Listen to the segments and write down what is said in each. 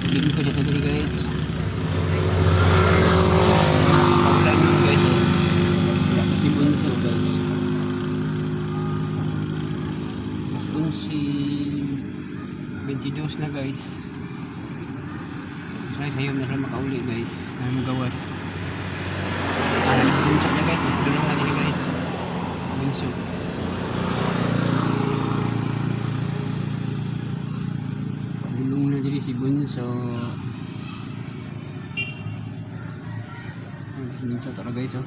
Lingkod na diri, guys. Kaulan nun, guys, oh. Wala pa si Bunso, guys. Mas 11:22 na, guys. Say sayo na siya makauli, guys. Ano gawas? Ano bunso na, guys? Magdulong na diri, guys. Bunso. Dulong na diri si Bunso. Ano si Bunso tara, guys, oh.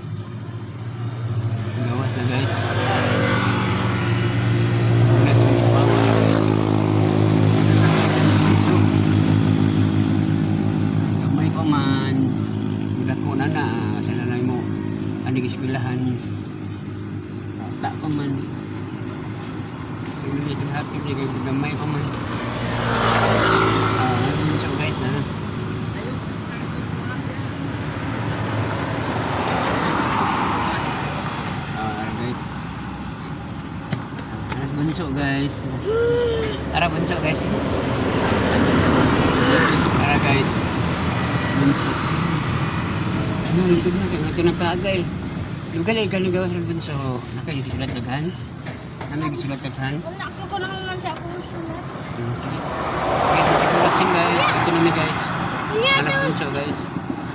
Gawas na, guys. Wala itong ipawa, guys. Bunso. Gamay pa man. Dako na na. Sila na mo. Ano eskwelahan. Bata pa man. Pero medyo happy di kay gamay pa man. Ah, bunso, guys, na. Ah, guys. Ah, bunso, guys. Tara, bunso, guys. Tara, guys. Bunso. Ano, lingkod na kay ito nagkaagay. Lugar ay galing gawas ng bunso. Nakayusulat daghan. Ano yung sulat daghan? Wala ko naman sa akong sulat. Sige. Okay, thank you for watching, guys. Ito namin, guys. Unya Anak daw. bunso, guys.